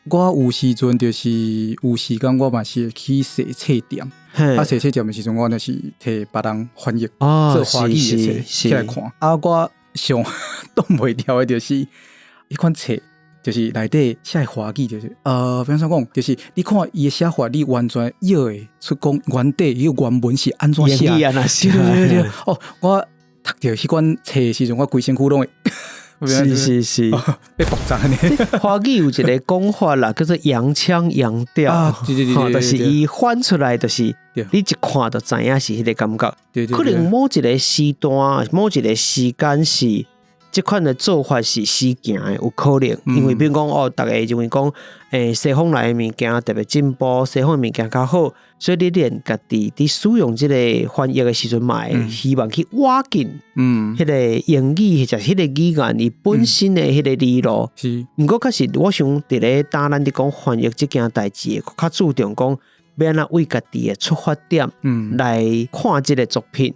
我有時陣就是有時間，我嘛是會去踅冊店。啊，踅冊店的時陣，我就是提別人翻譯做華語的冊起來看。啊，我上擋袂牢的就是彼款冊，就是內底寫的華語，就是比方說講，就是你看伊的寫法，你完全臆會出講原底彼個原文是按怎寫。對對對對，哦，我讀著彼款冊的時陣，我規身軀攏會。被爆炸呢。華語有一個講法啦，叫做洋腔洋調，就是伊翻出來，就是你一看就知影是彼個感覺。可能某一個時段、某一個時間是這款的做法是時行的，有可能。因為比如講哦，逐家認為講，西方來的物件特別進步，西方的物件較好，所以你連家己佇使用這個翻譯的時陣，嘛會希望去挖進，彼個英語或者彼個語言伊本身的彼個理路。毋過確實，我想佇咧當咱佇講翻譯這件代誌，較注重講欲按怎為家己的出發點來看這個作品。